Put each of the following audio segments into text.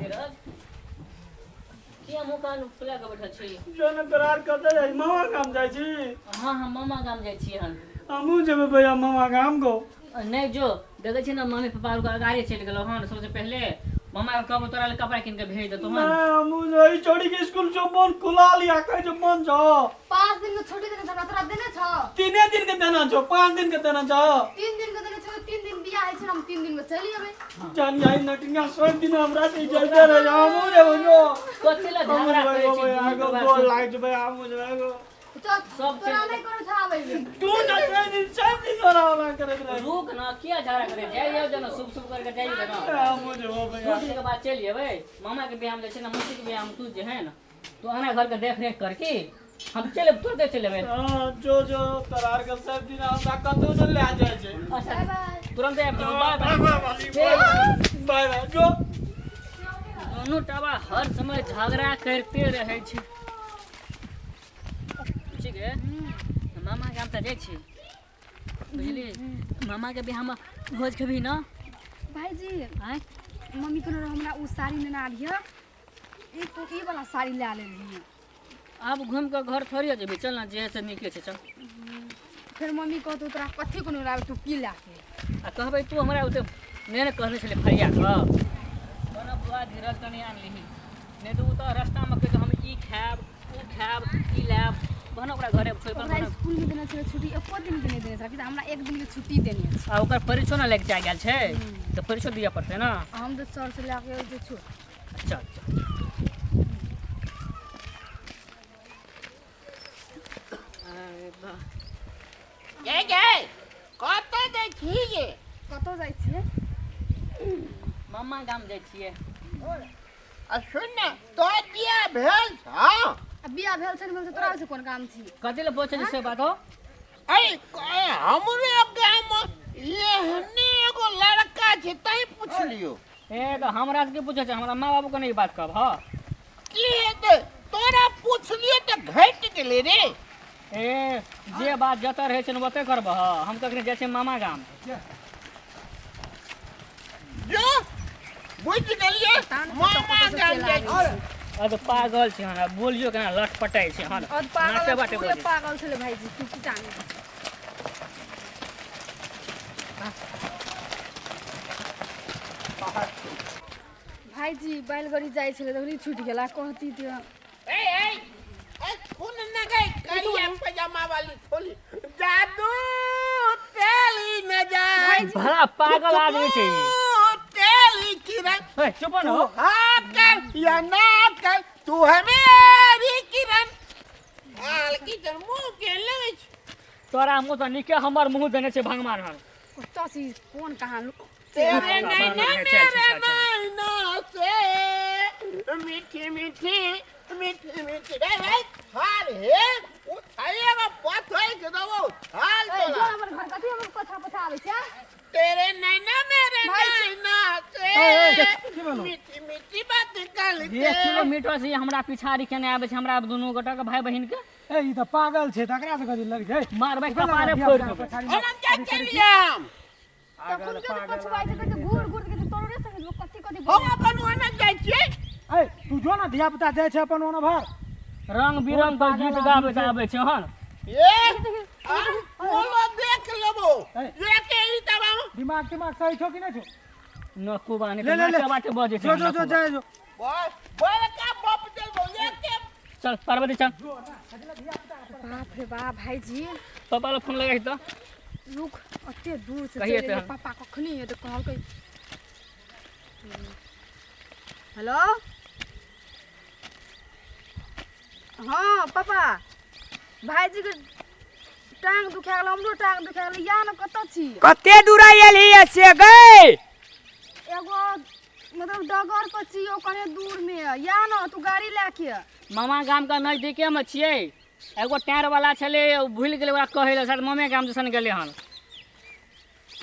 धीरज किया मुँह कान फुला के बैठल छी? जो ने तोरा आर कतऽ जाइ मामा गाम जाइ छी? हाँ हाँ, मामा गाम जाइ छी हन। हमहूँ जेबै भैया मामा गाम गो। नहि जो, देखै छी ने मम्मी पापा आर गाड़ी चलि गेलौ हन। सबसे पहिले मामा के कहबो तोरा लए कपड़ा कीन के भेज देतौ हन। नहि हमहूँ जेबै। ई छौड़ी के स्कूल छौ मन खुला लिया कहै छौ मन छौ। 5 दिन के छुट्टी देने छौ हमरा, तोरा देने छौ? 3 दिन के देना छौ, 5 दिन के देना छौ। 3 दिन के देने छौ, 3 दिन बियाह होइ छै ने, हम 3 दिन में चलि अबै। जानी आई नटिंगा सब दिन हमरा से जलते रहे हमहूँ जेबै जो। कथी लए हमहूँ झगड़ा जेबै करै गो छी भैया दुनू गो बाप? गोर लागै छै भैया हमहूँ जेबै गो। चल सब तोरा चलि नहि करू छौ आबै ले। तू ना सब दिन सब दिन तोरा वाला करैत रहे। रुक ना, किया झगड़ा करै जाइ जाउ जेना शुभ शुभ करके जाइ जेना। हमहूँ जेबो 2 भैया। दिन के बाद चलि अयबै। मामा के बियाह में जे छै ने, मौसी के बियाह में तू जे है ना, तू आना घर के देख रेख कर की हम चलि अयबै, तुरते चलि अयबै। हाँ, जो जो तोरा आर के सब दिन हमरा कतौ न लए जाइ छै। अच्छा बाय बाय। तुरंत आबि जेबै। बाय बाय। बाय बाय बाय जो। दुनू टाबा हर समय झगड़ा करते रहै छै। ठीक है, मामा के हम तऽ जाइ छी बुझली। मामा के बियाह में भोज खेबही ना? भाईजी। आँय? मम्मी कहने रहे हमरा उ साड़ी नेने आबिह, ई तू ई वाला साड़ी लए लेलही। आब घूमि कऽ घर थोड़े जेबही, चल ना, जे से नीके छै चल। फेर मम्मी कहतौ तोरा कथी कोनो लाबे तू की लए के। आ कहबै तू हमरा ओते नहि ने कहने छलै फरिया कऽ कोनो बुआ धीरज कनि आनलिही, नहि तऽ ओ तऽ रस्तामे कहै हम ई खायब ओ खायब ई लायब, तहन ओकरा घरे छोड़ि कऽ ओकरा स्कूल में देने छलै छुट्टी, एको दिन के नहि देने छलै, हमरा 1 दिन के छुट्टी देने छै। आ ओकर परीक्षो ने लागि गेल छै तऽ परीक्षो दिअ पड़तै ने। हम तऽ सर से लए के जे छु। चल चल। अरे वाह। गे गे कतऽ जाइ छी गे? कतऽ जाइ छियै? मामा गाम जाइ छियै। आ सुन ने, तोहर बियाह भेल छौ? आ बियाह भेल छै ने भेल छै, तोरा से कोन काम छी? कथी लए पूछै छी से बात हो? अरे हमरे गाम एहने एगो लड़का छै तैं पुछलियो। ए तऽ हमरा से की पूछै छै? हमरा माँ बाबू के नहि ई बात कहब हँ। की हेतै, तोरा पुछलियो तऽ घटि गेलै रे। ए जे बात जतऽ रहै छै ने ओतऽ करबह। हम कखने जाइ छियै मामा गाम। जो बुझि गेलियै मामा गाम जाइ छी। अरे पागल छै हन, बोलियो केना लटपटाइ छै हन। और पागल नाचे बाटे पूरे बजै। पागल छलै भाईजी, तू की जाने। भाईजी बैलगाड़ी जाइ छलै तखनी छूटि गेला, कहती तऽ। ए ए ए सुन न गई करिया पजामा वाली छोली, जादू तेली नजर। भला पागल आदमी छै ई। तेली किरण। ए, चुप न हो। हाँ कर या ना कर, तू है मेरी किरण। हाल की तर मुंह के लगै छै। तोरा मुँह तऽ नीके, हमर मुँह देने छै भगवान हन। कतऽ से कोन कहाँ तेरे नैना अच्छा, मेरे अच्छा, अच्छा। नैना से मीठी मीठी मीठी मीठी रे रे हाल हे उठाएगा पथर के दबो हाल ए, जो तोरा। हमर घर कथी हमर पछा पछा आबै छै? तेरे नैना मेरे भाई नैना ए, से की भेलौ? मीठी मीठी बात कल 1 किलोमीटर से हमरा पिछाड़ी केने आबै छै हमरा दुनू गोटा के भाई बहिन के। ए ई तऽ पागल छै, तकरा से कथी लग छै? मारबै कपारे फोड़ि देबै। ओना जा चलियम। तखन के पछुआइ छै, कहै छै घूर घूर के तोरे संगे जेबो, कथी कथी हम अपन ओना जाइ छियै। ए तू जो ना, धिया पुता जाइ छै अपन ओना भर। रंग बिरंग के गीत गाबैत आबै छै हन। ए आ बोलो देख लेबो ए। एके ई तब दिमाग तिमाग सही छौ कि नहि छौ? नकुबा ने ले ले ले नाचे बाटे बजै छै जो जो जो नकुबा। जाइ जो। बस बड़का बाप देबो एके। चल पार्वती चल। बाप रे बाप भाईजी। पापा लग फोन लगाही तऽ। रुक, अते दूर से कहिए चलि एलियै, तऽ। पापा कखनी एतै कहलकै। हेलो, हाँ पापा, भाईजी के टांग दुखा गेल, हमरो टांग दुखा गेल, या ने कतऽ छी? कते दूर एलही से गै? एगो मतलब डगर पर छी, ओ कने दूर में है। या न तू गाड़ी लए के। मामा गाम के नजदीके में छियै, एगो टायर वाला छलै ओ भूलि गेलै ओकरा कहै लए, शायद मामे गाम दिसन गेलै हन।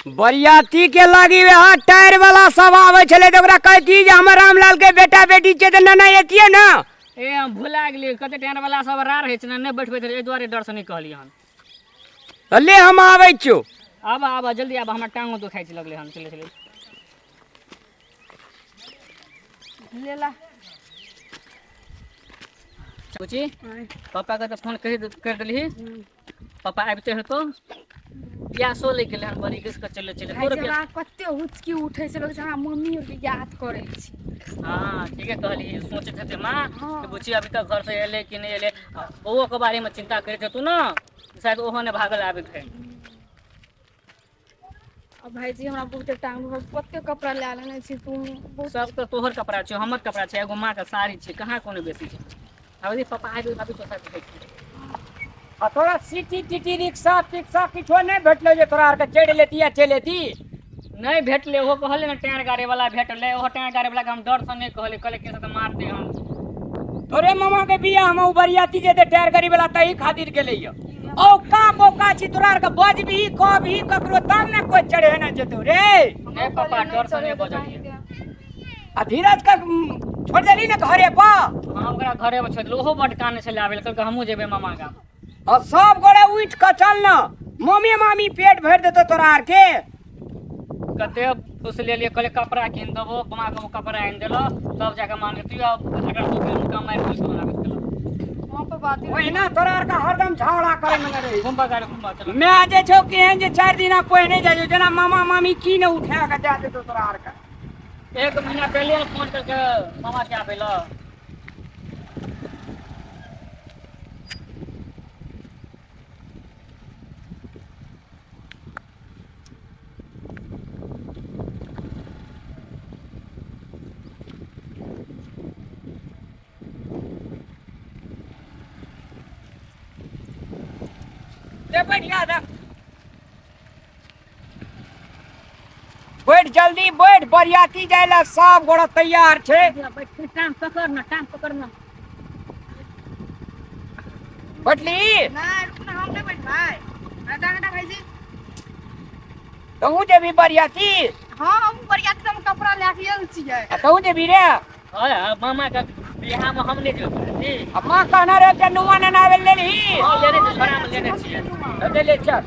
बरियाती के लगी वएह टायर वाला सब आबै छलै तऽ ओकरा कहती जे हमर रामलाल के बेटा बेटी छै तऽ नेने एतियै ने। ए हम भुला गेलियै, कते टायर वाला सब रार होइ छै ने, नहि बैठबैत रहै, एहि दुआरे डरसँ नहि कहलियै हन। तऽ ले हम आबै छियौ। आबऽ आबऽ जल्दी आबऽ, हमरा टांगो दुखाइ छै लगलै हन। चलै चलै। ले ला। बुची, पापा के तऽ फोन कहि कर देलही, पापा आबिते हेतो। प्यासो लागि गेलै हन बड़ी, घिस कऽ चले चले भाइजी, तोरो हमरा प्यास। कते हुचकी उठै छै, लगै छै हमरा मम्मी आरके याद करै छी। हँ, ठीके कहली, सोचैत हेतै माँ हँ। कि बुची अभी तक घर से एलै कि नहि एलै। आ बौओ के बारे मे चिंता करैत हेतौ ने, शायद ओहो नहि भागल आबैत है। आ भाइजी, हमरा बहुते टांग दुखाइ छै, कते कपड़ा लए लेने छी तू बहुत। सब तऽ तोहर कपड़ा छौ, हमर कपड़ा छै, एगो माँ के साड़ी छै, कहाँ कोनो बेसी छै। अभी पापा आबि अभी सोचा छै। आ तोरा सिटी टीटी रिक्शा तिक्शा किछो नहि भेटलो जे तोरा आरके चढ़ि लेती आ चलि एती? नहि भेटलै। ओहो कहलै ने, टायर गाड़ी वाला भेटलै। ओहो टायर गाड़ी वाला के हम डर से नहि कहलै, कहलै कि तऽ मारते हम। तोरे मामा के बियाह में उ बरियाती जेते टायर गाड़ी वाला तही खातिर गेलै यौ। औका मौका छी, तोरा आरके बजबही कहबही ककरो तब ने कोइ चढ़े ने जेतौ रे। नहि पापा, डर से नहि बजलियै। आ धीरज के छोड़ देली ने घरे पर? हँ, ओकरा घरे पर छोड़ि देलहुँ। ओहो बड्ड कानै छलै आबै लए, कहलकै हमहूँ जेबै मामा गाम। आ सब गोरे उठि कऽ चल ने, मामे मामी पेट भरि देतौ तोरा आरके। कते खुश लेलियै, कहलियै कपड़ा कीन देबो माँ के, ओ कपड़ा आनि देलक तब जाके मान तू अगर तू मुक्का मारि देलक आबैत गेलक। हाँ पापा। ओहिना तोरा आरके हरदम झगड़ा करे में रही। घुमबा गाड़ी, घुमबा चल। मैं जे छौ केहन जे 4 दिना पहिने जाइ छौ, जेना मामा मामी की ने उठा कऽ दए देतौ तोरा आरके। एक महीना पहले फोन करके मामा के आबै लए। ले बैठ जा दा। बैठ, जल्दी बैठ, बरियाती जाय ला सब गोरा तैयार छै। टांग पकड़ ना, टांग पकड़ ना। बैठली? नहि, रुक ना, हम नहि बैठबै। हटा हटा भाईजी। तहूँ जेबी बरियाती? हाँ, हम बरियाती हम कपड़ा लए के आयल छियै। आ तहूँ जेबी रे? अरे, मामा के बियाह में हम नहि जेबै। आ माँ कहना रहे जे नुआ ननावे लेलही? हाँ, लेने छियै, झोरा में लेने छियै। ले ले, चल।